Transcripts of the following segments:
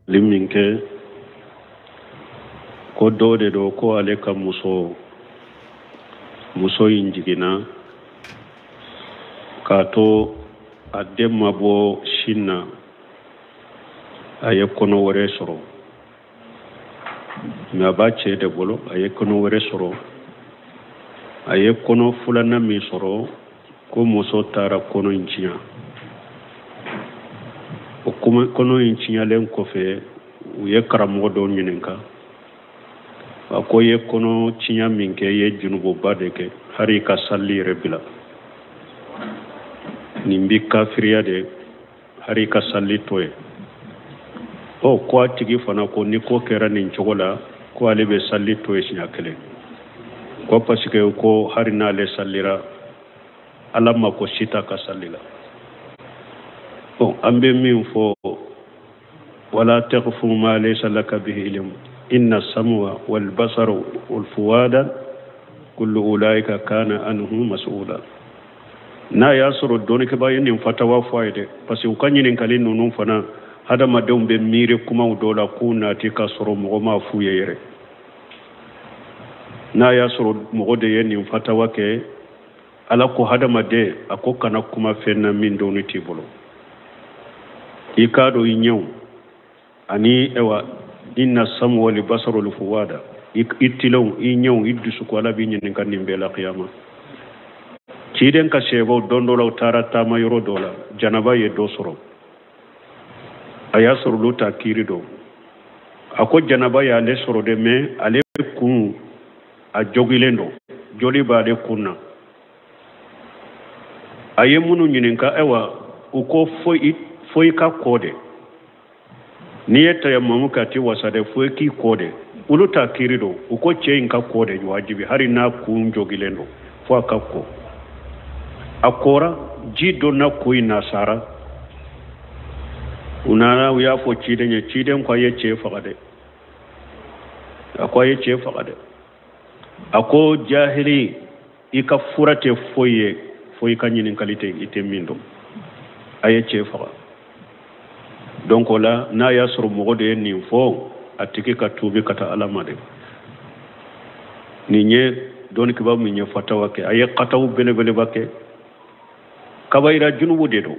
Li min kɛ ko dɔ de don ko ale ka muso muso in jiginna k'a to a den ma bɔ sin na, a ye kɔnɔ wɛrɛ sɔrɔ, mais a b'a cɛ de bolo. A ye kɔnɔ wɛrɛ sɔrɔ, a ye kɔnɔ filanan min sɔrɔ, ko muso taara kɔnɔ in tiɲɛ. O kɔnɔ in tiɲɛlen kɔfɛ, u ye karamɔgɔ dɔw ɲininka. A ko i ye kɔnɔ tiɲɛ min kɛ, i ye junububa de kɛ, hali i ka sali yɛrɛ bila, nin bi kafiriya de, hali i ka sali to yen. Ɔ, ko a tigi fana ko ni ko kɛra nin cogo la, ko ale bɛ sali to yen siɲɛ kelen, ko parce que ko hali n'ale salira, Ala mako si t'a ka sali la. Bon, an bɛ min fɔ, wala taqfu ma laysa laka bihi ilm inna sam'a wal basara wal fuada kullu ulaika kana anhu mas'ula. N'a y'a sɔrɔ dɔnnikɛbaa ye nin fatawa fɔ a ye dɛ, parce que u ka ɲininkali ninnu fana, hadamadenw bɛ miiri kumaw dɔw la k'u nati ka sɔrɔ mɔgɔ m'a f'u ye yɛrɛ. N'a y'a sɔrɔ mɔgɔ de ye nin fatawa kɛ, Ala ko hadamaden, a ko kana kuma fɛn na min dɔnni t'i bolo. I k'a dɔn i ɲɛw ani ewa inna samu wal basaru wal fuwada, i tilenw, i ɲɛw, i dusukun, Ala b'i ɲininka nin bɛɛ la kiyama. Ciden ka sahabaw don dɔ la, u taara taama yɔrɔ dɔ la, janaba ye dɔ sɔrɔ. A y'a sɔrɔ olu t'a kiri dɔn. A ko janaba y'ale sɔrɔ de, mais ale kun a jogilen don, joli b'ale kun na. A ye minnu ɲininka, ayiwa, u ko fo i ka ko de. N'i ye tayamamu kɛ, a tɛ wasa dɛ, fo i k'i ko de. Olu t'a kiri dɔn. U ko cɛ in ka ko de wajibi, hali n'a kun jogilen don, fo a ka ko. A kora, ji donna kun in na, sara. U nana, u y'a fɔ ciden ye. Ciden ko a ye cɛ faga dɛ. A ko a ye cɛ faga dɛ. A ko jahili, i ka fura tɛ foyi ye fo i ka ɲininkali tɛ i tɛ min dɔn. A ye cɛ faga. Donc o la, n'a y'a sɔrɔ mɔgɔ de ye nin fɔ, a tigi ka tuubi ka taa Ala ma de. Nin ye dɔnnikɛbaa min ye fatawa kɛ, a ye kataw belebeleba kɛ. Kabayira junubu de don.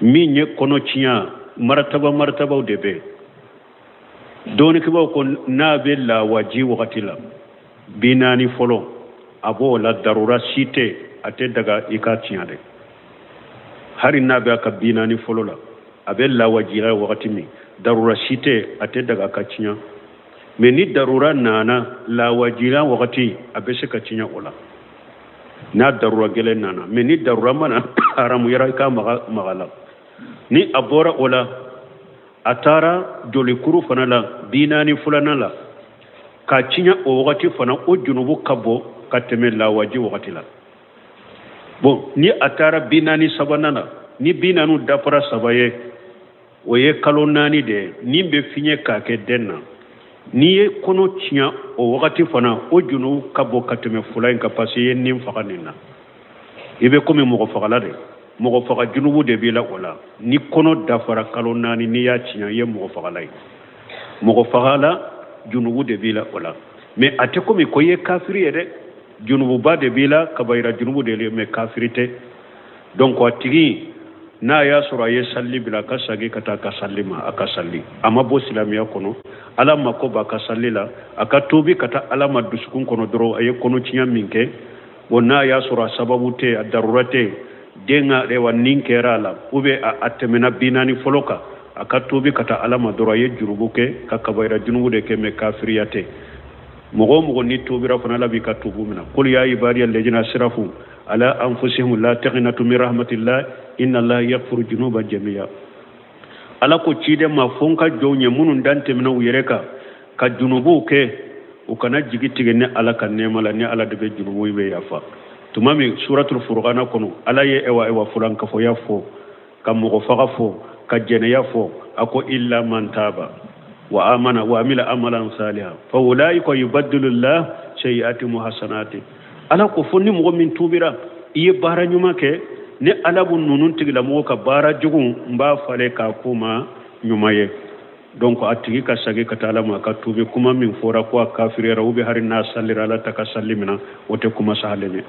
Min ye kɔnɔ tiɲɛ, marataba maratabaw de bɛ. Dɔnnikɛbaaw ko n'a bɛ lawaji wagati la, 40 fɔlɔ, a b'o la, darura si tɛ, a tɛ daga i ka tiɲɛ dɛ. Hali n'a bɛ a ka 40 fɔlɔ la, a bɛ lawajira wagati min, darura si tɛ, a tɛ daga ka tiɲɛ. Mais ni darura nana lawajira wagati, a bɛ se ka tiɲɛ o la n'a darura gɛlɛn nana. Mais ni darura ma na, haramuyara i ka maga maga la. Ni a bɔra o la, a taara jolikuru fana la, 40 filanan la, k'a tiɲɛ o wagati fana, o junubu ka bon ka tɛmɛ lawaji wagati la. Bon, ni a taara 40 sabanan la, ni 40 dafara 3 ye, o ye kalo 4 de ye, ni bɛ fiɲɛ k'a kɛ den na. N'i ye kɔnɔ tiɲɛ o wagati fana, o junubu ka bon ka tɛmɛ fila in kan, parce que i ye nin faga nin na, i bɛ komi mɔgɔ fagala de, mɔgɔ faga junubu de b'i la o la. Ni kɔnɔ dafara kalo 4, n'i y'a tiɲɛ, i ye mɔgɔ fagala ye, mɔgɔ fagala junubu de b'i la o la. Mais a tɛ komi ko i ye kafiri ye dɛ, junububa de b'i la, kabayira junubu de ye, mais kafiri tɛ. Donc a tigi n'a y'a sɔrɔ a ye sali bila, a ka sagi ka taa a ka sali ma, a ka sali, a ma bɔ silamɛya kɔnɔ. Ala mako b'a ka sali la, a ka tuubi ka taa Ala ma dusukun kɔnɔ dɔrɔn. A ye kɔnɔ tiɲɛ min kɛ, bon, n'a y'a sɔrɔ a sababu tɛ, a darura tɛ, den ka ewa nin kɛra a la, ou bien a tɛmɛna 40 fɔlɔ kan, a ka tuubi ka taa Ala ma dɔrɔn. A ye jurubu kɛ, ka kabayira junubu de kɛ, mais kafiriya tɛ. Mɔgɔ o mɔgɔ ni tuubira fana, Ala b'i ka tuubu minɛ. Qul ya ibadiya alladhina asrafu ala anfusihim la taqnatu min rahmatillah inna allaha yaghfiru junuba jami'a. Ala ko ciden ma, fo n ka jɔnw ye minnu dan tɛmɛna u yɛrɛ kan ka junubuw kɛ, u kana jigi tigɛ ni Ala ka nɛɛma la, ni Ala de bɛ junubu bɛ yafa. Tuma min suratul furqana kɔnɔ, Ala ye ewa ewa fulankafoya fɔ, ka mɔgɔ faga fɔ, ka jɛnɛya fɔ, a ko illa man taba wa amana wa amila amalan salihan fa ulaika yubaddilu llah sayyi'atihim hasanati. Ala ko fo ni mɔgɔ min tuubira, i ye baara ɲuman kɛ, ni Ala b'u ninnu tigilamɔgɔ ka baara jugu n b'a falen k'a k'u ma ɲuman ye. Donc a tigi ka sagi ka taa Ala ma, a ka tuubi. Kuma min fɔra ko a kafiriyara ou bien hari n'a sallira, Ala ta ka salli mina, o tɛ kuma sahalen ye.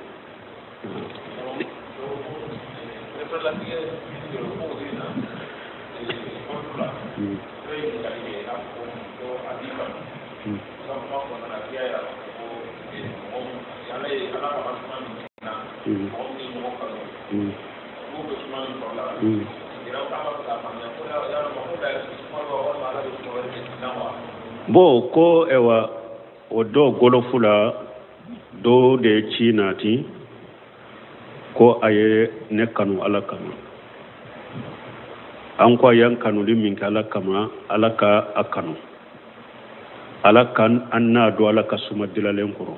Bon, ko ewa o dɔ golofu la dɔ de ye ci nati ko a ye ne kanu Ala kama. An ko a y'an kanuli min kɛ Ala kama, Ala ka a kanu, Ala ka an n'a don Ala ka suma dilalen kɔrɔ.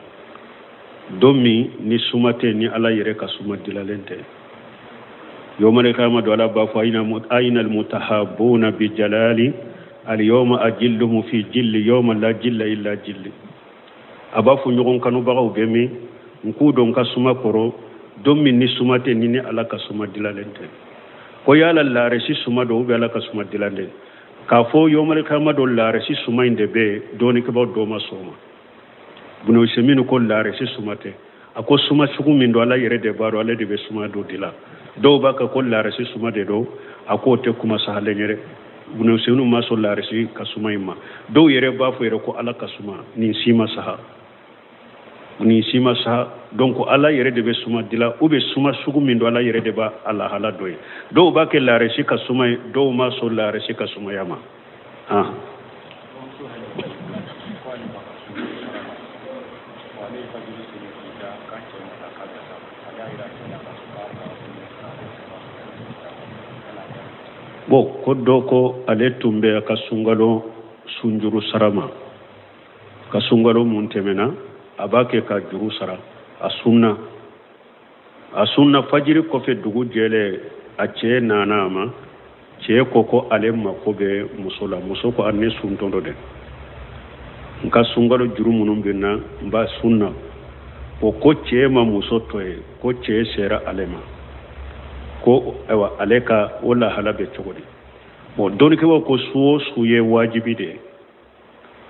Don min ni suma tɛ, ni Ala yɛrɛ ka suma dilalen tɛ, yawmal qiyamah do Ala b'a fɔ ayna almutahabuna bi jalali alyawma ajilluhum fi jilli yawma la jilla illa jilli. A b'a fɔ ɲɔgɔn kanubagaw bɛ min, n k'u don ka suma kɔrɔ don min ni suma tɛ, ni Ala ka suma dilalen tɛ. Ko yala laarisi suma don ou bien Ala ka suma dilalen? K'a fɔ yawmal qiyamah do laarisi suma in de bɛ yen, dɔɔnikɛbaw dɔ ma sɔn o ma. Bunu Usaymin ko laarisi suma tɛ, a ko suma sugu min don Ala yɛrɛ de b'a dɔn, ale de bɛ suma dɔ dila. Dɔw b'a kɛ ko laarisi suma de don, a k'o tɛ kuma sahalen yɛrɛ. Bunu Usaymin ma sɔn laarisi ka suma in ma. Dɔw yɛrɛ b'a fɔ yɛrɛ ko Ala ka suma nin si ma saha, nin si ma saha. Donc Ala yɛrɛ de bɛ suma dila, ou bien suma sugu min don Ala yɛrɛ de b'a a lahala dɔ ye. Dɔw b'a kɛ laarisi ka suma ye, dɔw ma sɔn laarisi ka sumaya ma. Bon, ko dɔ ko ale tun bɛ a ka sunkalo sunjuru sara ma, ka sunkalo mun tɛmɛna a b'a kɛ ka juru sara. A sunna, a sunna fajiri kɔfɛ dugu jɛlen, a cɛ nana a ma. Cɛ ko ko ale mako bɛ muso la. Muso ko a ne suntɔ dɔ dɛ, n ka sunkalo juru minnu bɛ n na, n b'a sunna. O ko cɛ ma muso to yen, ko cɛ sera ale ma, ko ayiwa ale ka o lahala bɛ cogo di? Bon, dɔnnikɛbaw ko su o su ye wajibi de ye.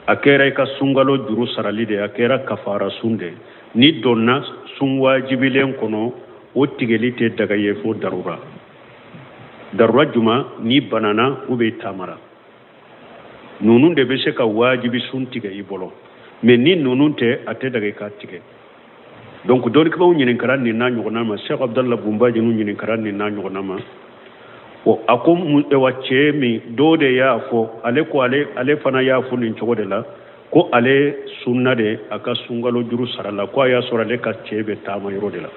A kɛra i ka sunkalo juru sarali de ye, a kɛra kafara sun de ye. Ni donna sun wajibilen kɔnɔ, o tigɛli tɛ daga ye fo darura. Darura juma? Ni banana ou bien taamara, ninnu de bɛ se ka wajibi sun tigɛ i bolo. Mais ni ninnu tɛ, a tɛ daga i ka tigɛ. Donc dɔnnikɛbaw ɲininkara nin n'a ɲɔgɔnna ma. Cheikh Abdallah Bunbaji ninnu ɲininkara nin n'a ɲɔgɔnna ma. O a ko wa cɛ min dɔw de y'a fɔ, ale ko ale fana y'a fɔ nin cogo de la, ko ale sunna de a ka sunkalo juru sara la, ko a y'a sɔrɔ ale ka cɛ bɛ taama yɔrɔ de la.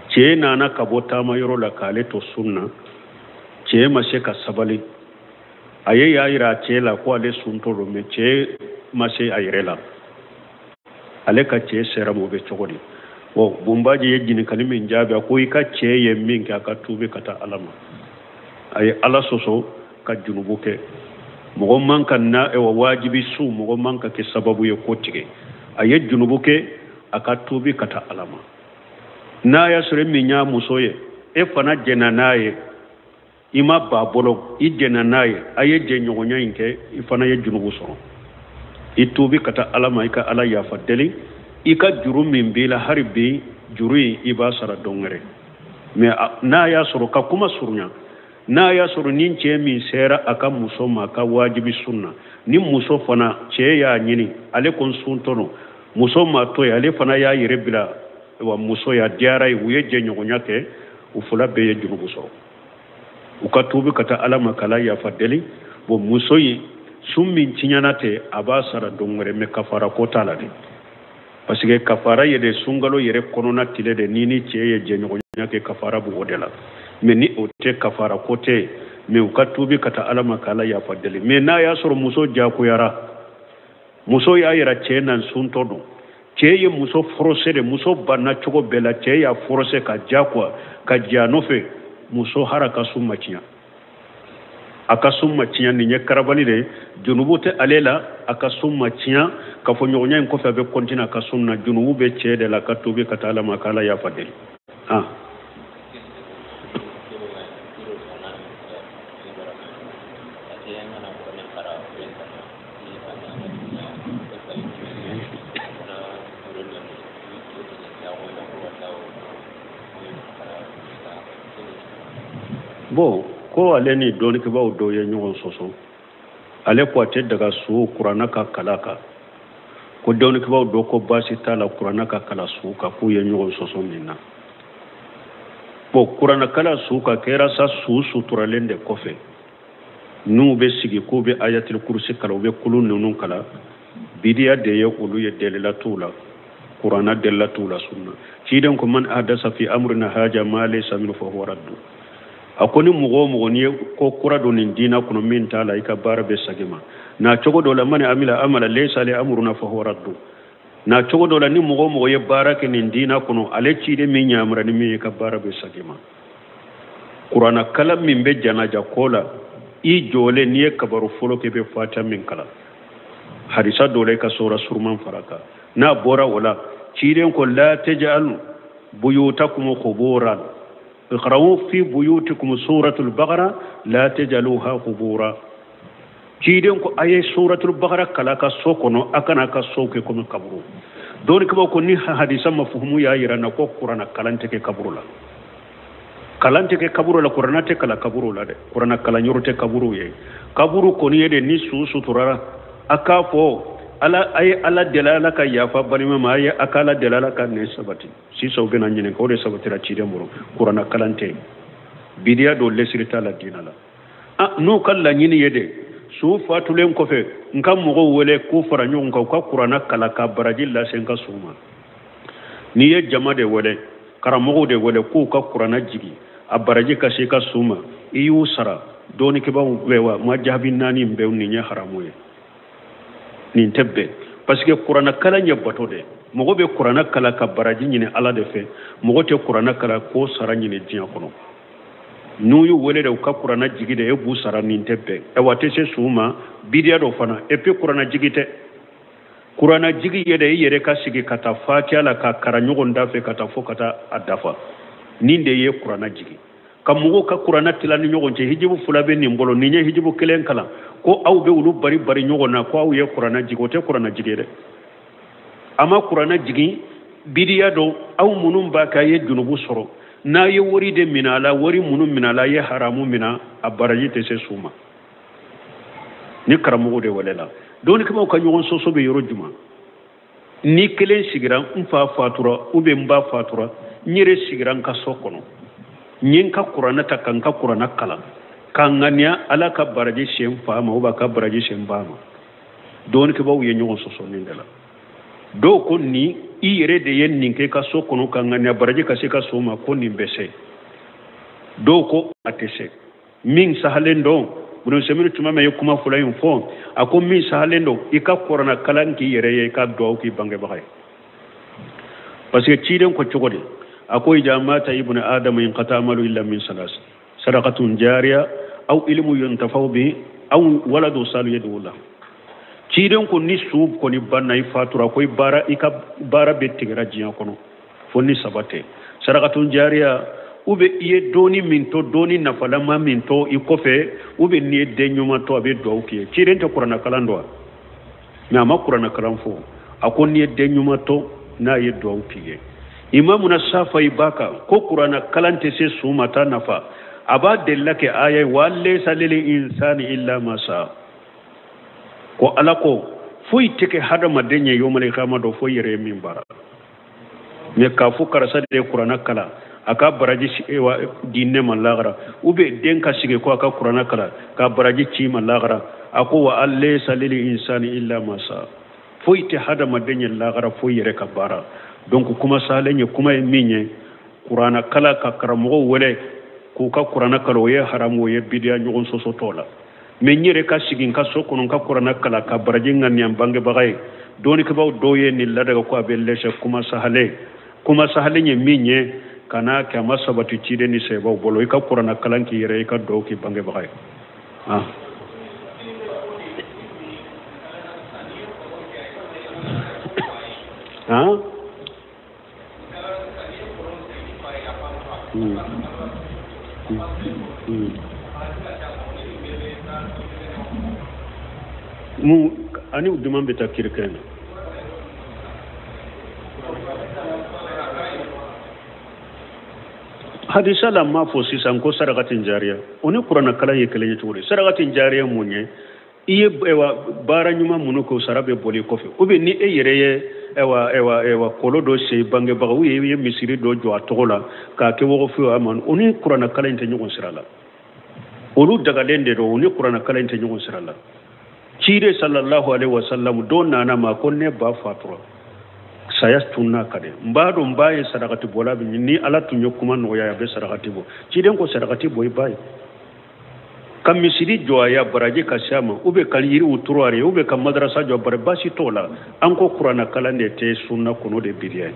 Cɛ nana ka bɔ taama yɔrɔ la k'ale to sunna, cɛ ma se ka sabali. A ye y'a yira a cɛ la ko ale suntɔ don, mais cɛ ma se a yɛrɛ la. Ale ka cɛ sera ma, o bɛ cogo di? Bon, Bunbaji ye ɲininkali min jaabi, a ko i ka cɛ ye min kɛ, a ka tuubi ka taa Ala ma. A ye Ala sɔsɔ ka junubu kɛ. Mɔgɔ man ka na wa wajibi su, mɔgɔ man ka kɛ sababu ye ko tigɛ. A ye junubu kɛ, a ka tuubi ka taa Ala ma. N'a y'a sɔrɔ min y'a muso ye, e fana jɛnna n'a ye, i ma ba bolo, i jɛnna n'a ye, a ye jɛɲɔgɔnya in kɛ, i fana ye junubu sɔrɔ. I tuubi ka taa Ala ma, i ka Ala yafa deli. I ka juru min b'i la hari bi, juru in i b'a sara don wɛrɛ. Mais n'a y'a sɔrɔ ka kuma surunya, n'a y'a sɔrɔ ni cɛ min sera a ka muso ma a ka wajibi sun na, ni muso fana cɛ y'a ɲini, ale ko suntɔ don, muso ma to yen, ale fana y'a yɛrɛ bila wa muso y'a diyara ye, u ye jɛɲɔgɔnya kɛ, u fila bɛɛ ye jurumu sɔrɔ. U ka tuubi ka taa Ala ma k'Ala yafa deli. Bon, muso in sun min tiɲɛna ten, a b'a sara don wɛrɛ, mais kafara ko t'a la dɛ. Parce que kafara ye de sunkalo yɛrɛ kɔnɔna tile de, ni ni cɛ ye jɛɲɔgɔnya kɛ, kafara b'o de la. Mais ni o tɛ, kafara ko tɛ. Mais u ka tuubi ka taa Ala ma k'Ala yafa deli. Mais n'a y'a sɔrɔ muso jagoyara, muso y'a yira cɛ na suntɔ don, cɛ ye muso forcé de, muso banna cogo bɛɛ la, cɛ y'a forcé ka jagoya ka jɛ a nɔfɛ, muso hara ka sun ma tiɲɛ, a ka sun ma tiɲɛ. Nin ye karabali de ye, junubu tɛ ale la, a ka sun ma tiɲɛ. Ka fɔ ɲɔgɔnya in kɔfɛ a bɛ continuer a ka sun na, junubu bɛ cɛ de la, ka tuubi ka taa Ala ma k'Ala yafa deli. Bon, ko ale ni dɔnnikɛbaaw dɔw ye ɲɔgɔn sɔsɔ. Ale ko a tɛ daga su kuranna ka kalan kan. Ko dɔnnikɛbaaw dɔ ko baasi t'a la kuranna ka kalan su kan, k'u ye ɲɔgɔn sɔsɔ nin na. Bon, kuranna kalan su kan kɛra sa su suturalen de kɔfɛ. N'u bɛ sigi k'u bɛ ayatul kurusi kalan, u bɛ kulu ninnu kalan, bidiya de ye olu ye, delila t'u la, kuranna delila t'u la, sunna. Ciden ko man ahdasa fi amrina haja ma laysa minhu fa huwa raddu. A ko ni mɔgɔ o mɔgɔ n'i ye ko kura don nin diina kɔnɔ min t'a la, i ka baara bɛ segin ma. Na cogo dɔ la, man amila amala laysa alayhi amruna fa huwa raddu. Na cogo dɔ la, ni mɔgɔ o mɔgɔ ye baara kɛ nin diina kɔnɔ, ale ciden min yamara ni min ye, i ka baara bɛ segin ma. Kuranna kalan min bɛ janaja ko la, i jɔlen n'i ye kabaru fɔlɔ kɛ, i bɛ fatiha min kalan, hadisa dɔ la, i ka sura suruman fara kan. N'a bɔra o la, ciden ko la tajalu buyutakum quburan iqra'u fi buyutikum suratul baqara la tajaluha qubura. Ciden ko a ye suratul baqara kalan ka so kɔnɔ, a kana ka so kɛ komi kaburu. Dɔnnikɛbaaw ko ni hadisa mafuhumu y'a yira na ko kuranna kalan tɛ kɛ kaburu la, kalan tɛ kɛ kaburu la, kuranna tɛ kalan kaburu la dɛ, kuranna kalan yɔrɔ tɛ kaburu ye. Kaburu kɔni ye de ni su suturara, a k'a fɔ ala, a ye ala deli ala ka yafa balima ma, a ye a ka ala deli ala ka nɛ sabati. Sisan u bɛna ɲininka, o de sabatira ciden bolo, kuranna kalan tɛ, bidiya don, lesiri t'a la diinɛ la. N'u ka laɲini ye de su fatulen kɔfɛ n ka mɔgɔw wele k'u fara ɲɔgɔn kan u ka kuranna kalan ka baraji lase n ka su ma, n'i ye jama de wele, karamɔgɔw de wele k'u ka kuranna jigi a baraji ka se i ka su ma, i y'u sara. Dɔnnikɛbaaw bɛ wa ma jaabi naani bɛɛ nin ye haramu ye, nin tɛ bɛn, parce que kuranna kalan ye bato de. Mɔgɔ bɛ kuranna kalan ka baraji ɲini ala de fɛ, mɔgɔ tɛ kuranna kalan k'o sara ɲini diɲɛ kɔnɔ. N'u y'u wele de u ka kuranna jigi de, e b'u sara, nin tɛ bɛn. Ayiwa, a tɛ se su ma, bidiya dɔ fana. Et puis kuranna jigi tɛ, kuranna jigi ye de i yɛrɛ ka sigi ka taa fatiya la ka karan ɲɔgɔn da fɛ ka taa fo ka taa a dafa, nin de ye kuranna jigi. Ka mɔgɔw ka kuranna tila ni ɲɔgɔn cɛ, hijibu fila bɛ nin bolo, nin ye hijibu kelen kalan, ko aw bɛ olu bari bari ɲɔgɔn na ko aw ye kuranna jigi, o tɛ kuranna jigi ye dɛ. A ma kuranna jigin, bidiya don. Aw minnu b'a kɛ, a ye junubu sɔrɔ. N'a ye wari de minɛ a la, wari minnu minɛ a la, a ye haramu minɛ, a baraji tɛ se su ma. Ni karamɔgɔw de welela, dɔnnikɛbaaw ka ɲɔgɔn sɔsɔ bɛ yɔrɔ jumɛn? Ni kelen sigira, n fa fatura ou bien n ba fatura, n yɛrɛ sigira n ka so kɔnɔ, n ye n ka kuranɛ ta ka n ka kuranɛ kalan ka ŋaniya ala ka baraji se n fa ma ou bien a ka baraji se n ba ma. Dɔnnikɛbaaw ye ɲɔgɔn sɔsɔ nin de la. Dɔw ko ni i yɛrɛ de ye nin kɛ i ka so kɔnɔ ka ŋaniya baraji ka se ka so ma, ko nin bɛ se. Dɔw ko a tɛ se. Min sahalen don, Ibn Usaymin tuma min ye kuma fɔlɔ in fɔ, a ko min sahalen don, i ka kuranɛ kalan k'i yɛrɛ ye, i ka duwawu k'i bangebaga ye. Parce que ciden ko cogo di? A ko ija mata ibnu adama inqata amalu illa min salas, sadaqatun jariya aw ilmu yuntafau bi aw waladu salu yadu la. Ciden ko ni su kɔni banna, i fatura, ko i ka baara bɛ tigɛra diɲɛ kɔnɔ fo ni saba tɛ. Sarakatun jariya, ou bien i ye dɔɔni min to, dɔɔni nafalama min to i kɔfɛ, ou bien n'i ye den ɲuman to, a bɛ duwawu k'i ye. Ciden tɛ kuranɛ kalan dɔn wa? Mais a ma kuranɛ kalan fɔ. A ko n'i ye den ɲuman to, n'a ye duwawu k'i ye. Imamuna Safayi b'a kan ko kuranɛ kalan tɛ se su ma, t'a nafa. A b'a delila kɛ aya ye, wa laysa lil insani illa ma sa. Ko ala ko foyi tɛ kɛ hadamaden ye yomali kiyama dɔ fo yɛrɛ ye min baara. Mais k'a fɔ karisa de ye kuranɛ kalan a ka baraji di ne ma lagara, ou bien den ka sigi ko a ka kuranɛ kalan ka baraji ci ma lagara, a ko wa laysa lil insani illa ma sa. Foyi tɛ hadamaden ye lagara fo yɛrɛ ka baara. Donc kuma salen ye kuma ye min ye, kuranɛ kalan ka karamɔgɔw wele k'u ka kuranɛ kalan, o ye haramu, o ye bidiya, ɲɔgɔn sɔsɔ t'o la. Mais n yɛrɛ ka sigi n ka so kɔnɔ n ka kuranɛ kalan ka baraji ŋaniya n bangebaga ye, dɔnnikɛbaaw dɔw ye nin ladaga ko a bɛ lɛsɛ. Kuma sahalen, kuma sahalen ye min ye, kana kɛ a ma sabati ciden ni sɛbɛw bolo. I ka kuranɛ kalan k'i yɛrɛ, i ka duwawu k'i bangebaga ye. Mun ani jumɛn bɛ taa kiri kɛ na? Hadisa la n m'a fɔ sisan ko sarakatin jariya o ni kuranna kalan ye kelen ye cogo di? Sarakatin jariya mun ye? I ye baara ɲuman minnu kɛ, o sara bɛ boli kɔfɛ. Ou bien ni e yɛrɛ ye ɛwa kɔlɔn dɔ sen bangebaga, ou i ye misiri dɔ jɔ a tɔgɔ la k'a kɛ wɔgɔfu ye a ma, o ni kuranna kalan in tɛ ɲɔgɔn sira la. Olu dagalen de don, o ni kuranna kalan in tɛ ɲɔgɔn sira la. Ciden sallallahu alaihi wasallam dɔ nana ma ko ne ba fatura, saya tunna ka de, n b'a dɔn n ba ye sarakati bɔla bi, ni Ala tun ye kuma nɔgɔya a bɛ sarakati bɔ. Ciden ko sarakati bɔ i ba ye, ka misiri jɔ a ya baraji ka se a ma, ou bien ka yiriw turu a ye, ou bien ka madarasa jɔ bari, baasi t'o la. An ko kuranna kalan de tɛ sunna kɔnɔ de bidiya ye.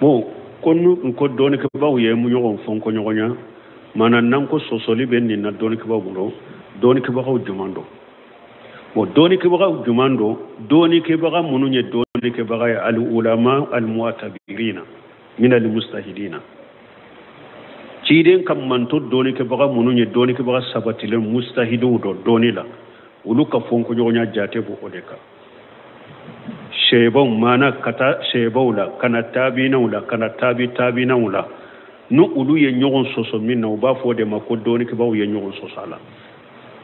Bon, ko nu ko dɔɔnikɛbaaw ye ɲɔgɔn fɔ ko ɲɔgɔnya mana n'an ko sɔsɔli bɛ nin na dɔɔnikɛbaaw bolo, dɔɔnikɛbagaw jumɛn don? Bon, dɔɔnikɛbagaw jumɛn don? Dɔɔnikɛbaga minnu ye dɔɔnikɛbaga ye, al ulama al mu'tabirina min al mustahidina, ciden ka manto dɔɔnikɛbaga minnu ye dɔɔnikɛbaga sabatilen mustahidiw dɔ dɔɔni la, olu ka fɔ ko ɲɔgɔnya jate b'o o de kan. Sebaw mana ka taa sebaw la, ka na taabinaw la, ka na taabi taabinaw la, ni olu ye ɲɔgɔn sɔsɔ min na, u b'a fɔ o de ma ko dɔɔnikɛbaaw ye ɲɔgɔn sɔsɔ a la.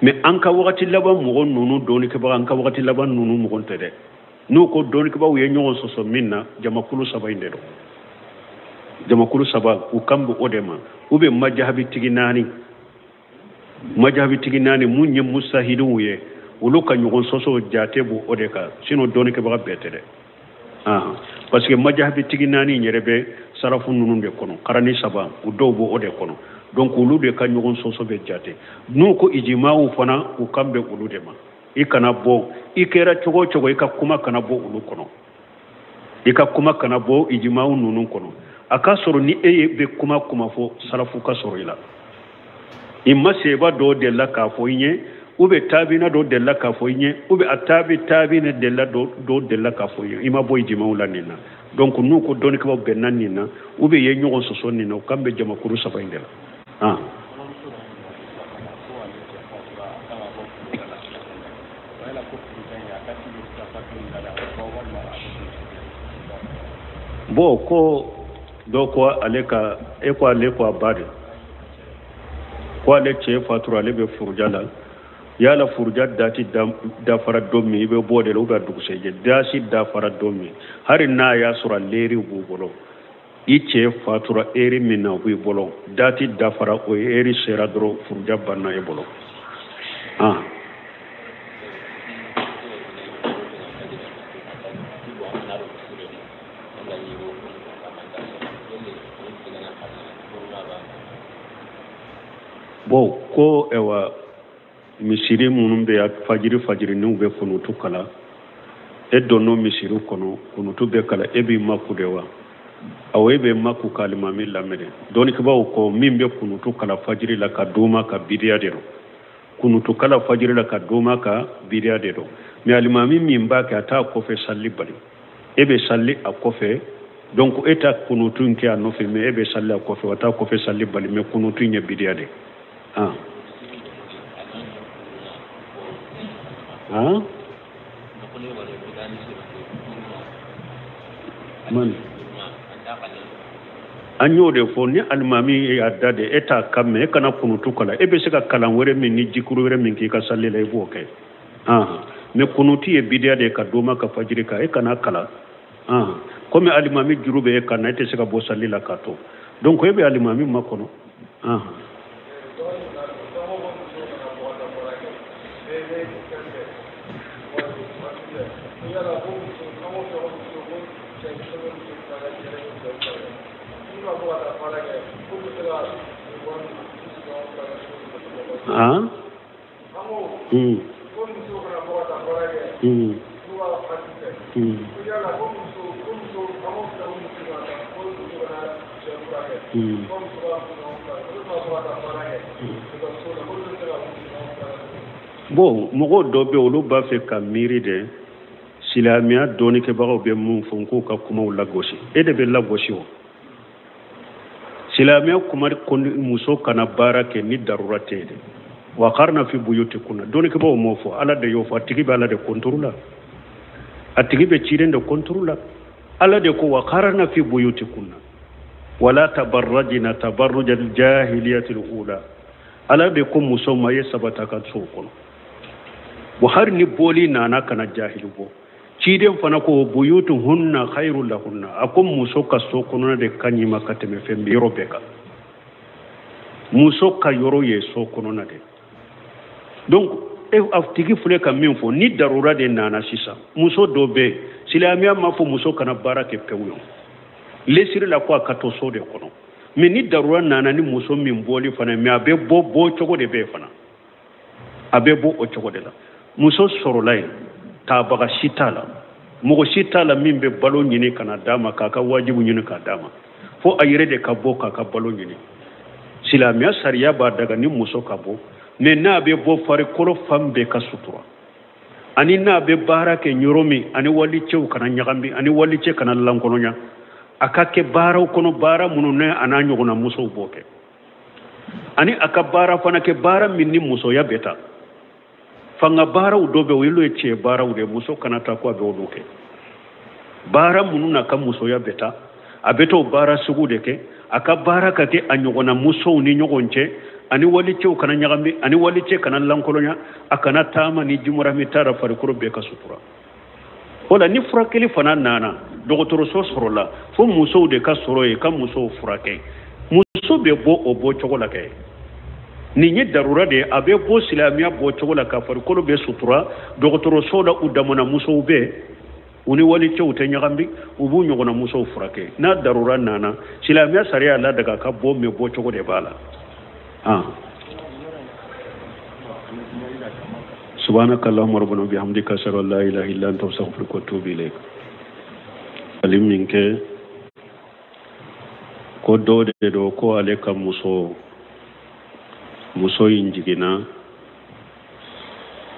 Mais an ka wagati laban mɔgɔ ninnu dɔɔnikɛbaga, an ka wagati laban ninnu mɔgɔ tɛ dɛ. N'u ko dɔɔnikɛbaaw ye ɲɔgɔn sɔsɔ min na, jamakulu saba in de don. Jamakulu saba, u kan bɛ o de ma. U bɛ majahabitigi naani, majahabitigi naani mun ye musahidiw ye, olu ka ɲɔgɔn sɔsɔ jate b'o o de kan. Sinon dɔɔnikɛbaga bɛɛ tɛ dɛ. Parce que majahabitigi naani yɛrɛ bɛ sarafu ninnu de kɔnɔ, karani saba, u dɔw b'o o de kɔnɔ. Donc olu de ka ɲɔgɔn sɔsɔ bɛ jate. N'u ko ijimaw fana, u kan bɛ olu de ma. I kana bɔ, i kɛra cogo o cogo, i ka kuma kana bɔ olu kɔnɔ, i ka kuma kana bɔ ijimaw ninnu kɔnɔ. A ka sɔrɔ ni e ye bɛ kuma fɔ sarafu ka sɔrɔ i la. I ma seba dɔw delila k'a fɔ i ɲɛ, ou bien taabina dɔw delila k'a fɔ i ɲɛ, ou bien a taabi taabina delila dɔw delila k'a fɔ i ɲɛ, i ma bɔ ijimaw la nin na. Donc n'u ko dɔnnikɛbaw bɛnna nin na, ou bien ye ɲɔgɔn sɔsɔ nin na, u kan bɛ jamakuru saba in de la. Bon, ko dɔ ko ale ka e ko ale ko a ba de ko ale cɛ fatura, ale bɛ furuja la. Yala furuja dati dafara don min, i bɛ bɔ de la ou bien dugusɛjɛ dasi dafara don min, hali n'a y'a sɔrɔ leri b'u bolo, i cɛ fatura eri min na o b'i bolo, dati dafara o ye eri sera dɔrɔn, furuja banna e bolo. Bon, ko ɛwa misiri minnu bɛ yan fajiri fajiri n'u bɛ kunutu kala, e donn'o misiri kɔnɔ, kunutu bɛ kala, e b'i maku de wa? Awɔ, e bɛ maku ka alimami lamɛn de. Dɔnnikɛbaaw ko min bɛ kunutu kala fajiri la ka d'o ma ka bidiya de don. Kunutu kala fajiri la ka d'o ma ka bidiya de don. Mais alimami min b'a kɛ, a t'a kɔfɛ salli bali, e bɛ salli a kɔfɛ. Donc e t'a kunutu in kɛ a nɔfɛ, mais e bɛ salli a kɔfɛ, o t'a kɔfɛ salli bali, mais kunutu in ye bidiya de. Man an y'o de fɔ, ni alimami y'a da de, e t'a kan mɛn, e kana kunutu kalan. E bɛ se ka kalan wɛrɛ min ni jikuru wɛrɛ min k'i ka salli la, i b'o kɛ. Mais kunutu ye bidiya de ye ka d'o ma ka fajiri kan, e kana kalan. Komi alimami juru bɛ e kan na, e tɛ se ka bɔ salli la k'a to. Donc e bɛ alimami makɔnɔ. Bon, mɔgɔw dɔ bɛ olu b'a fɛ ka miiri de silamɛya dɔnnikɛbagaw bɛ mun fɔ k'u ka kumaw lagosi. E de bɛ lagosi o. Silamɛya kuma ko muso kana baara kɛ ni darura tɛ yen dɛ. Wa karna fi buyutikunna, dɔnnikɛbaaw m'o fɔ, Ala de y'o fɔ. A tigi bɛ Ala de konturu la, a tigi bɛ ciden de konturu la. Ala de ko wa karna fi buyutikunna wala tabarrajina tabarrujal jahiliyatil ula. Ala de ko muso ma ye sabata ka so kɔnɔ. Wa hari ni bɔli nana kana jahili bɔ. Ciden fana ko buyutuhunna khairu lahunna, a ko muso ka so kɔnɔna de ka ɲi ma ka tɛmɛ fɛn bɛɛ yɔrɔ bɛɛ kan. Muso ka yɔrɔ ye so kɔnɔna de. Donc a tigi filɛ ka min fɔ, ni darura de nana sisan, muso dɔ bɛ yen, silamɛya m'a fɔ muso kana baara kɛ pewu yo. Lesiri la ko a ka to so de kɔnɔ. Mais ni darura nana ni muso min bɔli fana, mais a bɛ bɔ bɔ cogo de bɛ yen fana, a bɛ bɔ o cogo de la. Muso sɔrɔla yen, tabaga si t'a la, mɔgɔ si t'a la min bɛ balo ɲini ka na d'a ma, k'a ka wajibu ɲini k'a d'a ma, fo a yɛrɛ de ka bɔ k'a ka balo ɲini. Silamɛya sariya b'a daga ni muso ka bɔ, mais n'a bɛ bɔ farikolo fan bɛɛ ka sutura, ani n'a bɛ baara kɛ yɔrɔ min, ani walicɛw kana ɲagami, ani walicɛ kana lankolonya, a ka kɛ baaraw kɔnɔ, baara minnu n'a a n'a ɲɔgɔnna musow b'o kɛ, ani a ka baara fana kɛ baara min ni musoya bɛ taa. Fanga baaraw dɔ bɛ olu ye cɛ baaraw de, muso kana taa ko a bɛ olu kɛ. Baara minnu n'a ka musoya bɛ taa, a bɛ t'o baara sugu de kɛ. A ka baara ka kɛ a ɲɔgɔnna musow ni ɲɔgɔn cɛ, ani walicɛw kana ɲagami, ani walicɛ kana lankolonya, a kana taama ni jumurami taara, farikolo bɛɛ ka sutura. O la ni furakɛli fana nana, dɔgɔtɔrɔso sɔrɔla, fo musow de ka sɔrɔ yen ka musow furakɛ. Muso bɛ bɔ o bɔ cogo la kɛ. Nin ye darura de ye, a bɛ bɔ silamɛya bɔ cogo la ka farikolo bɛ sutura. Dɔgɔtɔrɔso la, u damana musow bɛ, u ni walicɛw tɛ ɲagami, u b'u ɲɔgɔnna musow furakɛ. N'a darura nana, silamɛya sariya la daga ka bɔ, mais bɔ cogo de b'a la. Subhanaka allahumma rabbana bihamdika ashhadu an la ilaha illa anta astaghfiruka wa atubu ilayk. Ali min kɛ ko dɔ de don ko ale ka muso in jiginna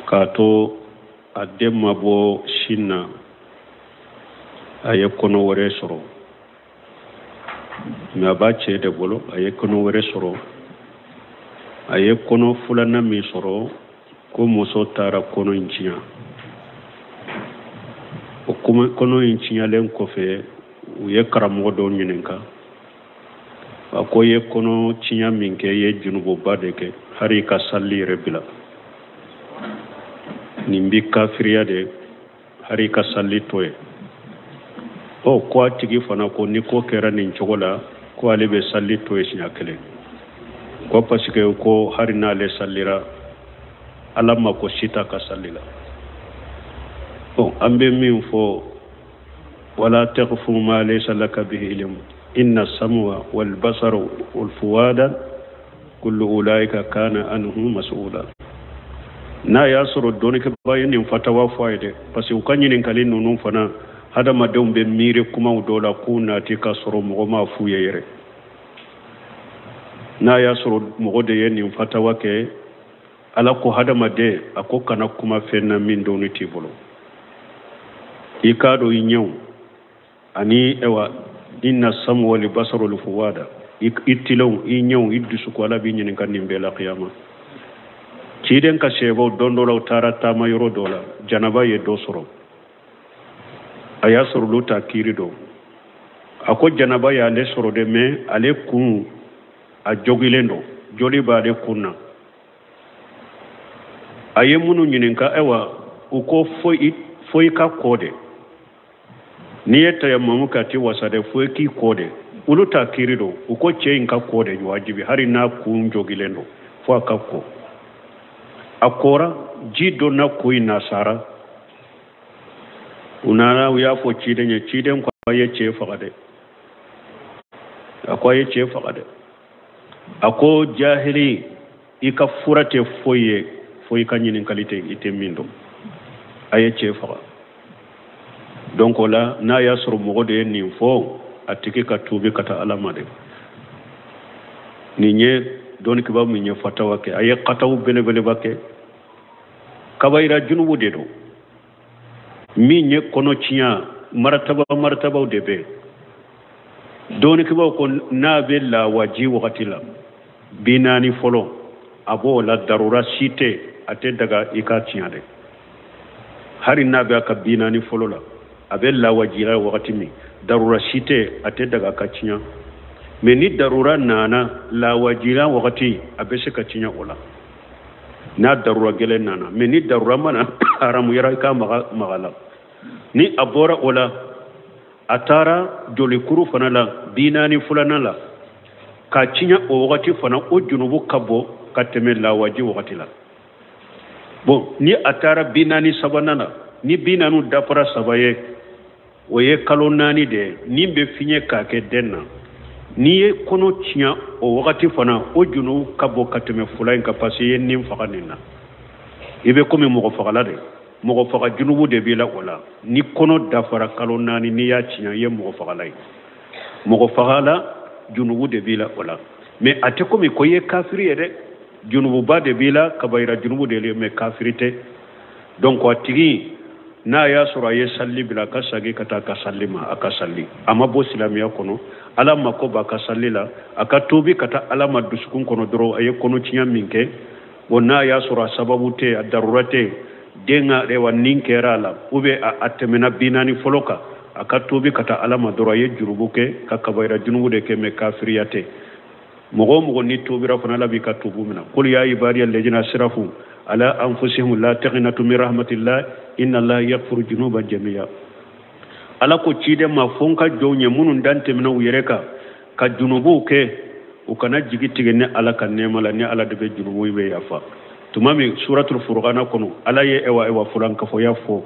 k'a to a den ma bɔ sin na, a ye kɔnɔ wɛrɛ sɔrɔ, mais a b'a cɛ de bolo. A ye kɔnɔ wɛrɛ sɔrɔ, a ye kɔnɔ filanan min sɔrɔ, ko muso taara kɔnɔ in tiɲɛ. O kɔnɔ in tiɲɛlen kɔfɛ, u ye karamɔgɔ dɔw ɲininka, a ko i ye kɔnɔ tiɲɛ min kɛ, i ye junububa de kɛ, hali i ka sali yɛrɛ bila, nin bi kafiriya de, hali i ka sali to yen. Ɔ ko a tigi fana ko ni ko kɛra nin cogo la, ko ale bɛ sali to yen siɲɛ kelen, ko parce que ko hali n'ale salira, Ala mako si t'a ka sali la. Bon, an bɛ min fɔ, wala taqfu ma laysa laka bihi ilm inna sam'a wal basara wal fuada kullu ulaika kana anhu mas'ula. N'a y'a sɔrɔ dɔnnikɛbaa ye nin fatawa fɔ a ye dɛ, parce que u ka ɲininkali ninnu fana, hadamadenw bɛ miiri kumaw dɔw la k'u nati ka sɔrɔ mɔgɔ m'a f'u ye yɛrɛ. N'a y'a sɔrɔ mɔgɔ de ye nin fatawa kɛ, Ala ko hadamaden, a ko kana kuma fɛn na min dɔnni t'i bolo. I k'a dɔn i ɲɛw ani ewa inna samu wal basaru wal fuwada, i tilenw, i ɲɛw, i dusukun, Ala b'i ɲininka nin bɛɛ la kiyama. Ciden ka sɛbɛw don dɔ la, u taara taama yɔrɔ dɔ la, janaba ye dɔ sɔrɔ, a y'a sɔrɔ olu t'a kiiri dɔn. A ko janaba y'ale sɔrɔ dɛ, mais ale kun a jogilen don, joli b'ale kun na. A ye minnu ɲininka, ayiwa, u ko fo i ka ko de, n'i ye tayamamu kɛ a tɛ wasa dɛ, fo i k'i ko de. Olu t'a kiiri dɔn, u ko cɛ in ka ko de wajibi, hali n'a kun jogilen don, fo a ka ko. A kora, ji donna kun in na, sara. U nana, u y'a fɔ ciden ye, ciden ko a ye cɛ faga dɛ, a ko a ye cɛ faga dɛ. A ko jahili, i ka fura tɛ foyi ye, fo i ka ɲininkali tɛ, i tɛ min dɔn. A ye cɛ faga. Donc o la, n'a y'a sɔrɔ mɔgɔ de ye nin fɔ, a tigi ka tuubi ka taa Ala ma de. Nin ye dɔnnikɛbaa min ye fatawa kɛ, a ye kataw belebeleba kɛ, kabayira junubu de don. Min ye kɔnɔ tiɲɛ, martaba martabaw de bɛ yen. Dɔnnikɛbaaw ko n'a bɛ lawaji wagati la, 40 fɔlɔ a b'o la, darura si tɛ, a tɛ daga i k'a tiɲɛ dɛ. Hali n'a bɛ a ka 40 fɔlɔ la, a bɛ lawaji la wagati min, darura si tɛ, a tɛ daga ka tiɲɛ. Mais ni darura nana lawaji la wagati, a bɛ se ka tiɲɛ o la n'a darura gɛlɛn nana. Mais ni darura ma na, haramuyara i ka maga maga la. Ni a bɔra o la, a taara jolikuru fana la 40 filanan la, k'a tiɲɛ o wagati fana, o junubu ka bon ka tɛmɛ lawaji wagati la. Bon, ni a taara 40 sabanan la, ni 40 dafara 3 ye, o ye kalo 4 de ye, ni bɛ fiɲɛ k'a kɛ den na. N'i ye kɔnɔ tiɲɛ o wagati fana, o junubu ka bon ka tɛmɛ fula in kan, parce que i ye nin faga nin na, i bɛ komi mɔgɔ fagala de, mɔgɔ faga junubu de b'i la o la. Ni kɔnɔ dafara kalo 4, n'i y'a tiɲɛ, i ye mɔgɔ fagala ye, mɔgɔ fagala junubu de b'i la o la. Mais a tɛ komi ko i ye kafiri ye dɛ, junububa de b'i la, kabayira junubu de ye, mais kafiri tɛ. Donc a tigi n'a y'a sɔrɔ a ye salli bila, a ka sagi ka taa a ka salli ma, a ka salli, a ma bɔ silamɛya kɔnɔ, Ala mako b'a ka salli la, a ka tuubi ka taa Ala ma dusukun kɔnɔ dɔrɔn. A ye kɔnɔtiɲɛ min kɛ o, n'a y'a sɔrɔ a sababu tɛ, a darura tɛ, den ka ewa nin kɛra a la, ou bien a tɛmɛna 40 fɔlɔ kan, a ka tuubi ka taa Ala ma dɔrɔn. A ye jurubu kɛ, ka kabayira junubu de kɛ, mais kafiriya tɛ. Mɔgɔ o mɔgɔ ni tuubira fana, Ala b'i ka tuubu minɛ. Qul ya ibadiya alladhina asrafu ala anfusihim la taqnatu min rahmatillah inna allaha yaghfiru dhunuba jami'a. Ala ko ciden ma, fo n ka jɔnw ye minnu dan tɛmɛna u yɛrɛ kan ka junubuw kɛ, u kana jigi tigɛ ni Ala ka nɛɛma la, ni Ala de bɛ junubu bɛ yafa. Tuma min suratul furqana kɔnɔ, Ala ye ewa ewa fulankafoya fɔ,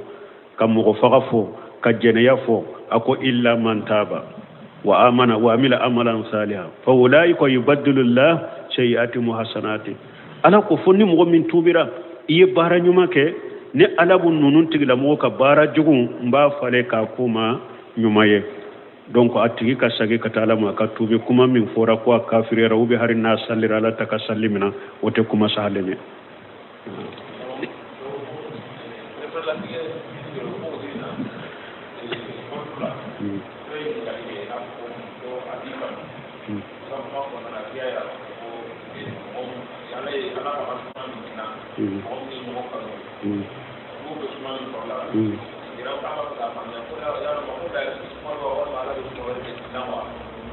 ka mɔgɔ faga fɔ, ka jɛnɛya fɔ, a ko illa man taba wa amana wa amila amalan salihan fa ulaika yubaddilu llah sayyi'atihim hasanati. Ala ko fo ni mɔgɔ min tuubira, i ye baara ɲuman kɛ, ni Ala b'u ninnu tigilamɔgɔ ka baara jugu n b'a falen k'a k'u ma ɲuman ye. Donc a tigi ka sagi ka taa Ala ma, ka tuubi. Kuma min fɔra ko a kafiriyara, ou bien hali n'a sallira, Ala ta ka salli minɛ, o tɛ kuma sahalen ye.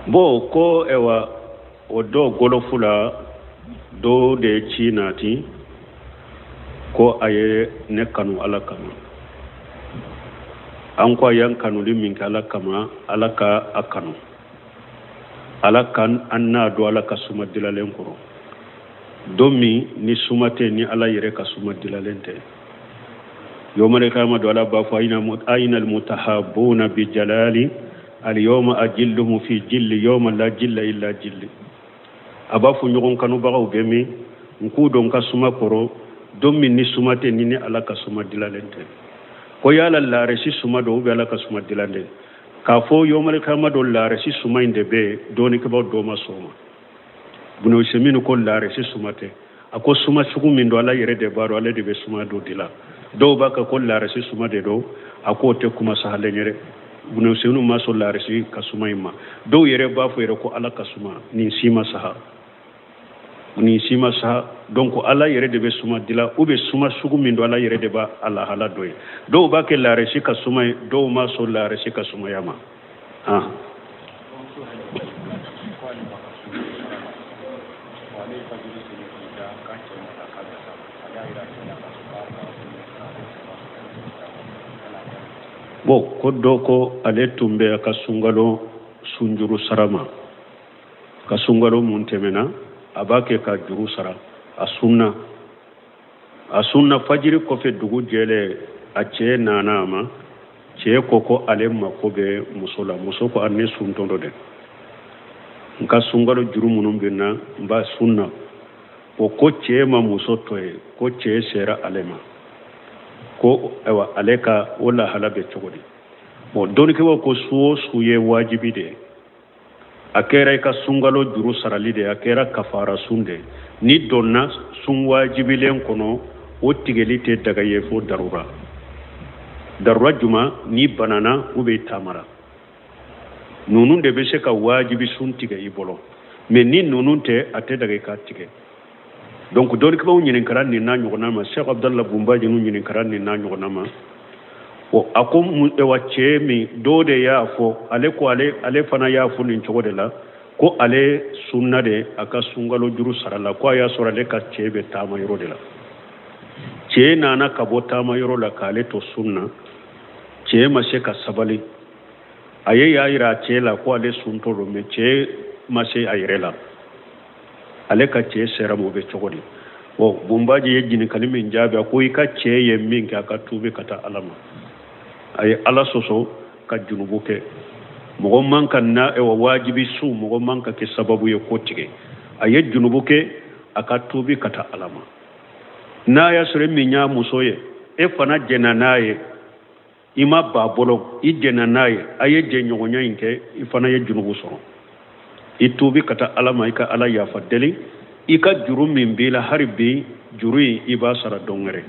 Bon, ko ewa o dɔ golofu la, dɔ de ye ci nati ko a ye ne kanu Ala kama. An ko a y'an kanuli min kɛ Ala kama, Ala ka a kanu, Ala ka an n'a don Ala ka suma dilalen kɔrɔ. Don min ni suma tɛ, ni Ala yɛrɛ ka suma dilalen tɛ, yawmal qiyamah don, Ala b'a fɔ ayna almutahabuna bi jalali alyawma ajilluhum fi jilli yawma la jilla illa jilli. A b'a fɔ ɲɔgɔn kanubagaw bɛ min, n k'u don ka suma kɔrɔ don min ni suma tɛ, ni Ala ka suma dilalen tɛ. Ko yala laarisi suma don ou bien Ala ka suma dilalen? K'a fɔ yawmal qiyamah don laarisi suma in de bɛ yen, dɔnnikɛbaaw dɔw ma sɔn o ma. Ibn Usaymin ko laarisi suma tɛ, a ko suma sugu min don, Ala yɛrɛ de b'a dɔn, ale de bɛ suma dɔ dila. Dɔw b'a kɛ ko laarisi suma de don, a k'o tɛ kuma sahalen ye dɛ. Ibn Usaymin ma sɔn laarisi ka suma in ma. Dɔw yɛrɛ b'a fɔ yɛrɛ ko Ala ka suma nin si ma saha, nin si ma saha. Donc Ala yɛrɛ de bɛ suma dila, ou bien suma sugu min don, Ala yɛrɛ de b'a a lahala dɔ ye. Dɔw b'a kɛ laarisi ka suma ye, dɔw ma sɔn laarisi ka sumaya ma. Bon, ko dɔ ko ale tun bɛ a ka sunkalo sunjuru sara ma, ka sunkalo mun tɛmɛna, a b'a kɛ ka juru sara. A sunna, a sunna fajiri kɔfɛ dugu jɛlen, a cɛ nana a ma. Cɛ ko ko ale mako bɛ muso la. Muso ko a ne suntɔ dɔ dɛ, n ka sunkalo juru minnu bɛ n na, n b'a sunna. O ko cɛ ma muso to yen, ko cɛ sera ale ma, ko ayiwa ale ka o lahala bɛ cogo di? Bon, dɔnnikɛbaaw ko su o su ye wajibi de ye. A kɛra i ka sunkalo juru sarali de ye, a kɛra kafara sun de ye. Ni donna sun wajibilen kɔnɔ, o tigɛli tɛ daga ye fo darura. Darura juma? N'i banana ou bien i taamara. Ninnu de bɛ se ka wajibi sun tigɛ i bolo, mais ni ninnu tɛ, a tɛ daga i k'a tigɛ. Donc dɔnnikɛbaaw ɲininkara nin n'a ɲɔgɔnna ma. Cheikh Abdallah Bunbaji ninnu ɲininkara nin n'a ɲɔgɔnna ma. Bon, a ko wa cɛ min dɔw de y'a fɔ, ale ko ale fana y'a fɔ nin cogo de la, ko ale sunna de a ka sunkalo juru sara la, ko a y'a sɔrɔ ale ka cɛ bɛ taama yɔrɔ de la. Cɛ nana ka bɔ taama yɔrɔ la k'ale to sun na, cɛ ma se ka sabali. A ye y'a yira a cɛ la ko ale suntɔ don, mais cɛ ma se a yɛrɛ la. Ale ka cɛ sera ma, o bɛ cogo di? Bon, Bunbaji ye ɲininkali min jaabi, a ko i ka cɛ ye min kɛ, a ka tuubi ka taa Ala ma. A ye Ala sɔsɔ ka junubu kɛ. Mɔgɔ man ka na wajibi su, mɔgɔ man ka kɛ sababu ye ko tigɛ. A ye junubu kɛ, a ka tuubi ka taa Ala ma. N'a y'a sɔrɔ min y'a muso ye, e fana jɛnna n'a ye, i ma ba bolo, i jɛnna n'a ye, a ye jɛɲɔgɔnya in kɛ, i fana ye junubu sɔrɔ. I tuubi ka taa Ala ma, i ka Ala yafa deli. I ka juru min b'i la, hali bi juru in i b'a sara don wɛrɛ.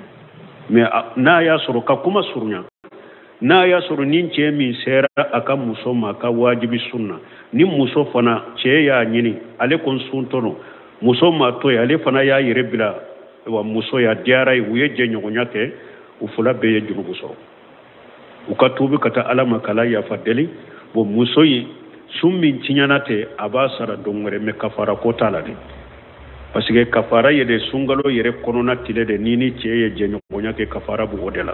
Mais n'a y'a sɔrɔ, ka kuma surunya, n'a y'a sɔrɔ ni cɛ min sera a ka muso ma a ka wajibi sun na, ni muso fana cɛ y'a ɲini, ale ko suntɔ don, muso ma to yen, ale fana y'a yɛrɛ bila wa muso y'a diyara ye, u ye jɛɲɔgɔnya kɛ, u fila bɛɛ ye jurumu sɔrɔ. U ka tuubi ka taa Ala ma k'Ala yafa deli. Bon, muso in sun min tiɲɛna ten, a b'a sara don wɛrɛ, mais kafara ko t'a la dɛ, parce que kafara ye de sunkalo yɛrɛ kɔnɔna tile de, ni ni cɛ ye jɛɲɔgɔnya kɛ, kafara b'o de la.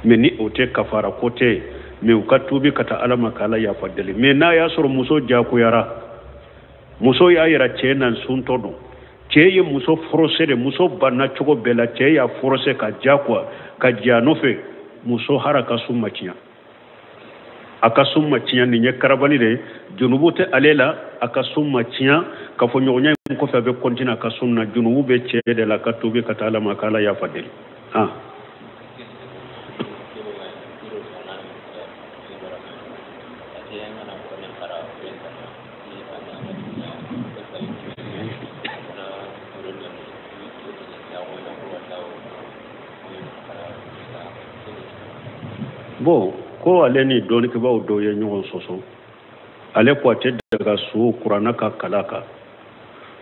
Mais ni o tɛ, kafara ko tɛ, mais u ka tuubi ka taa Ala ma k'Ala yafa deli. Mais n'a y'a sɔrɔ muso jagoyara, muso y'a yira cɛ na suntɔ don, cɛ ye muso forcé de, muso banna cogo bɛɛ la, cɛ y'a forcé ka jagoya ka jɛ a nɔfɛ, muso hara ka sun ma tiɲɛ, a ka sun ma tiɲɛ. Nin ye karabali de ye, junubu tɛ ale la, a ka sun ma tiɲɛ. Ka fɔ ɲɔgɔnya in kɔfɛ a bɛ continuer a ka sun na, junubu bɛ cɛ de la, ka tuubi ka taa Ala ma k'Ala yafa deli. Bon, ko ale ni dɔnnikɛbaaw dɔw ye ɲɔgɔn sɔsɔ, ale ko a tɛ daga su kuranna ka kala kan,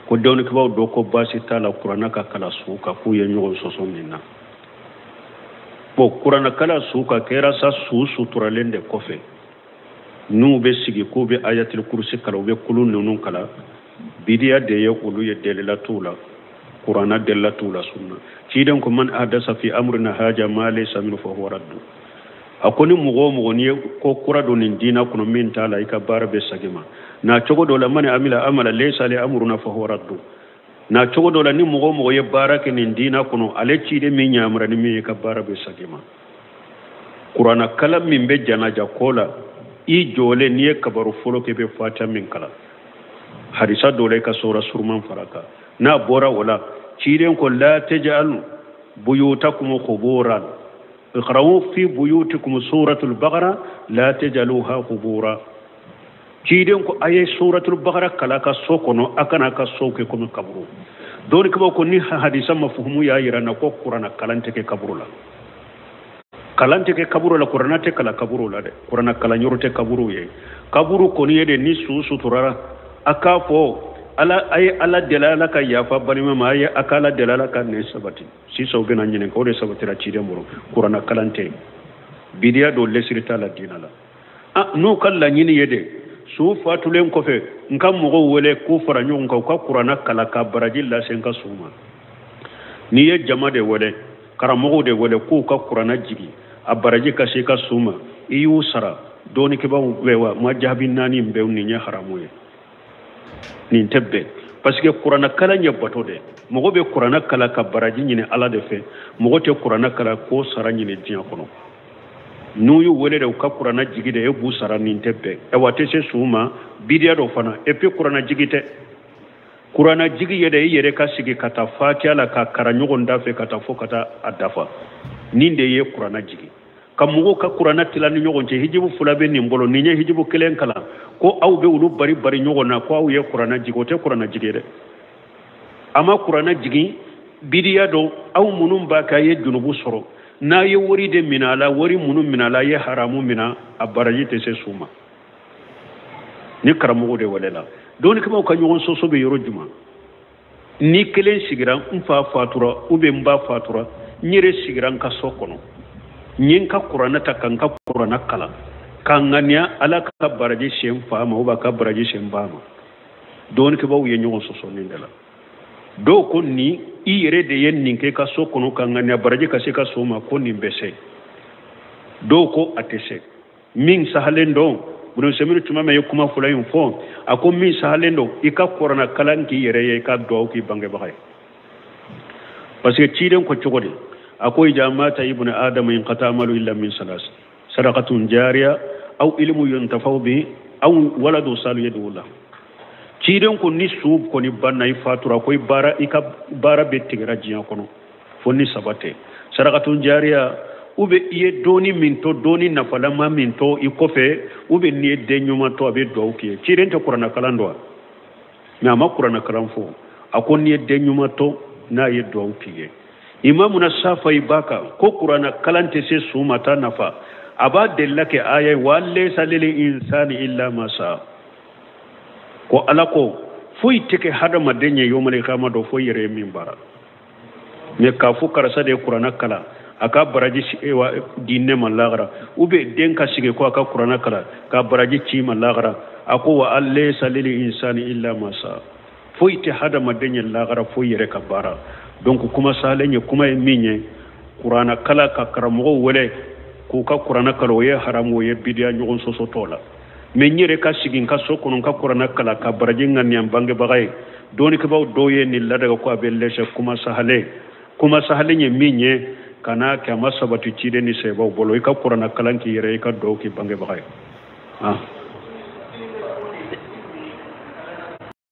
ko dɔnnikɛbaaw dɔw ko baasi t'a la kuranna ka kala su kan, k'u ye ɲɔgɔn sɔsɔ nin na. Bon, kuranna kala su kan kɛra sa su suturalen de kɔfɛ, n'u bɛ sigi k'u bɛ ayatul kurusi kala, u bɛ kulu ninnu kala, bidiya de ye olu ye, delila t'u la, kuranna delila t'u la, sunna. Ciden ko man ahdasa fi amrina haja ma laysa minhu fa huwa raddu. A ko ni mɔgɔ o mɔgɔ n'i ye ko kura don nin diinɛ kɔnɔ min t'a la, i ka baara bɛ segin ma. Na cogo dɔ la, man amila amala laysa alayhi amruna fa huwa raddu. Na cogo dɔ la, ni mɔgɔ o mɔgɔ ye baara kɛ nin diinɛ kɔnɔ, ale ciden min yamara ni min ye, i ka baara bɛ segin ma. Kuranna kalan min bɛ janaja ko la, i jɔlen n'i ye kabaru fɔlɔ kɛ, i bɛ fatiha min kalan, hadisa dɔ la i ka sura suruman fara kan. N'a bɔra o la, ciden ko la taj'alu buyutakum quburan iqra'u fi buyutikum suratul baqara la taj'aluha qubura. Ciden ko a ye suratul baqara kalan ka so kɔnɔ, a kana ka so kɛ komi kaburu. Dɔnnikɛbaaw ko ni hadisa mafuhumu y'a yira na ko kuranna kalan tɛ kɛ kaburu la, kalan tɛ kɛ kaburu la, kuranna tɛ kalan kaburu la dɛ, kuranna kalan yɔrɔ tɛ kaburu ye. Kaburu kɔni ye de ni su suturara, a k'a fɔ ala, a ye Ala deli Ala ka yafa balima ma, a ye a ka Ala deli Ala ka nɛ sabati. Sisan u bɛna ɲininka, o de sabatira ciden bolo, kuranna kalan tɛ, bidiya dɔ lesiri t'a la diinɛ la. N'u ka laɲini ye de su fatulen kɔfɛ n ka mɔgɔw wele k'u fara ɲɔgɔn kan, u ka kuranna kalan ka baraji lase n ka su ma. N'i ye jama de wele, karamɔgɔw de wele k'u ka kuranna jigi, a baraji ka se i ka su ma, i y'u sara. Dɔnnikɛbaaw bɛ wa ma jaabi naani bɛɛ nin ye haramu ye, nin tɛ bɛn, parce que kuranna kalan ye bato de. Mɔgɔ bɛ kuranna kalan ka baraji ɲini Ala de fɛ, mɔgɔ tɛ kuranna kalan k'o sara ɲini diɲɛ kɔnɔ. N'u y'u wele de u ka kuranna jigi de, e b'u sara, nin tɛ bɛn. Ayiwa, a tɛ se su ma, bidiya dɔ fana. Et puis kuranna jigi tɛ, kuranna jigi ye de i yɛrɛ ka sigi ka taa fatiya la ka kara ɲɔgɔn da fɛ ka taa fo ka taa a dafa, nin de ye kuranna jigi. Ka mɔgɔw ka kuranna tila ni ɲɔgɔn cɛ, hijibu fila bɛ nin bolo, nin ye hijibu kelen kalan, ko aw bɛ olu bari bari ɲɔgɔn na ko aw ye kuranna jigi, o tɛ kuranna jigi ye dɛ. A ma kuranna jigin, bidiya don. Aw minnu b'a kɛ, a ye junubu sɔrɔ. N'a ye wari de minɛ a la, wari minnu minɛ a la, a ye haramu minɛ, a baraji tɛ se su ma. Ni karamɔgɔ de welela, dɔnnikɛbaaw ka ɲɔgɔn sɔsɔ bɛ yɔrɔ jumɛn? Ni kelen sigira, n fa fatura ou bien n ba fatura, n yɛrɛ sigira n ka so kɔnɔ, n ye n ka kuranɛ ta ka n ka kuranɛ kalan ka ŋaniya Ala ka baraji se n fa ma ou bien a ka baraji se n ba ma. Dɔnnikɛbaaw ye ɲɔgɔn sɔsɔ nin de la. Dɔw ko ni i yɛrɛ de ye nin kɛ i ka so kɔnɔ ka ŋaniya baraji ka se ka so ma, ko nin bɛ se. Dɔw ko a tɛ se. Min sahalen don, Ibn Usaymin tuma min ye kuma fɔlɔ in fɔ, a ko min sahalen don, i ka kuranɛ kalan k'i yɛrɛ ye, i ka duwawu k'i bangebaga ye. Parce que ciden ko cogo di? A ko iza mata ibnu adama inqata amalu illa min salas: sadaqatun jariya aw ilmu yuntafau bi aw waladu salu yadu la. Ciden ko ni su kɔni banna, i fatura, ko i baara, i ka baara bɛ tigɛra diɲɛ kɔnɔ fo ni saba tɛ: sarakatun jariya, ou bien i ye dɔɔni min to, dɔɔni nafalama min to i kɔfɛ, ou bien n'i ye den ɲuman to, a bɛ duwawu k'i ye. Ciden tɛ kuranɛ kalan dɔn wa? Mais a ma kuranɛ kalan fɔ. A ko n'i ye den ɲuman to, n'a ye duwawu k'i ye. Imamuna Safayi b'a kan ko kuranɛ kalan tɛ se su ma, t'a nafa. A b'a delila kɛ aya ye: wa laysa lil insani illa ma sa. Ko Ala ko foyi tɛ kɛ hadamaden ye yomali kama dɔ fo yɛrɛ ye min baara. Mais k'a fɔ karisa de ye kuranɛ kalan, a ka baraji di ne ma lagara, ou bien den ka sigi ko a ka kuranɛ kalan ka baraji ci ma lagara, a ko wa laysa lil insani illa ma sa, foyi tɛ hadamaden ye lagara fo yɛrɛ ka baara. Donc kuma salen ye, kuma ye min ye, kuranɛ kalan ka karamɔgɔw wele k'u ka kuranɛ kalan, o ye haramu, o ye bidiya, ɲɔgɔn sɔsɔ t'o la. Mais n yɛrɛ ka sigi n ka so kɔnɔ, n ka kuranɛ kalan ka baraji ŋaniya n bangebaga ye, dɔnnikɛbaaw dɔw ye nin ladaga ko a bɛ lɛsɛ. Kuma sahalen, kuma sahalen ye min ye, kana kɛ a ma sabati ciden ni sɛbɛw bolo. I ka kuranɛ kalan k'i yɛrɛ, i ka duwawu k'i bangebaga ye.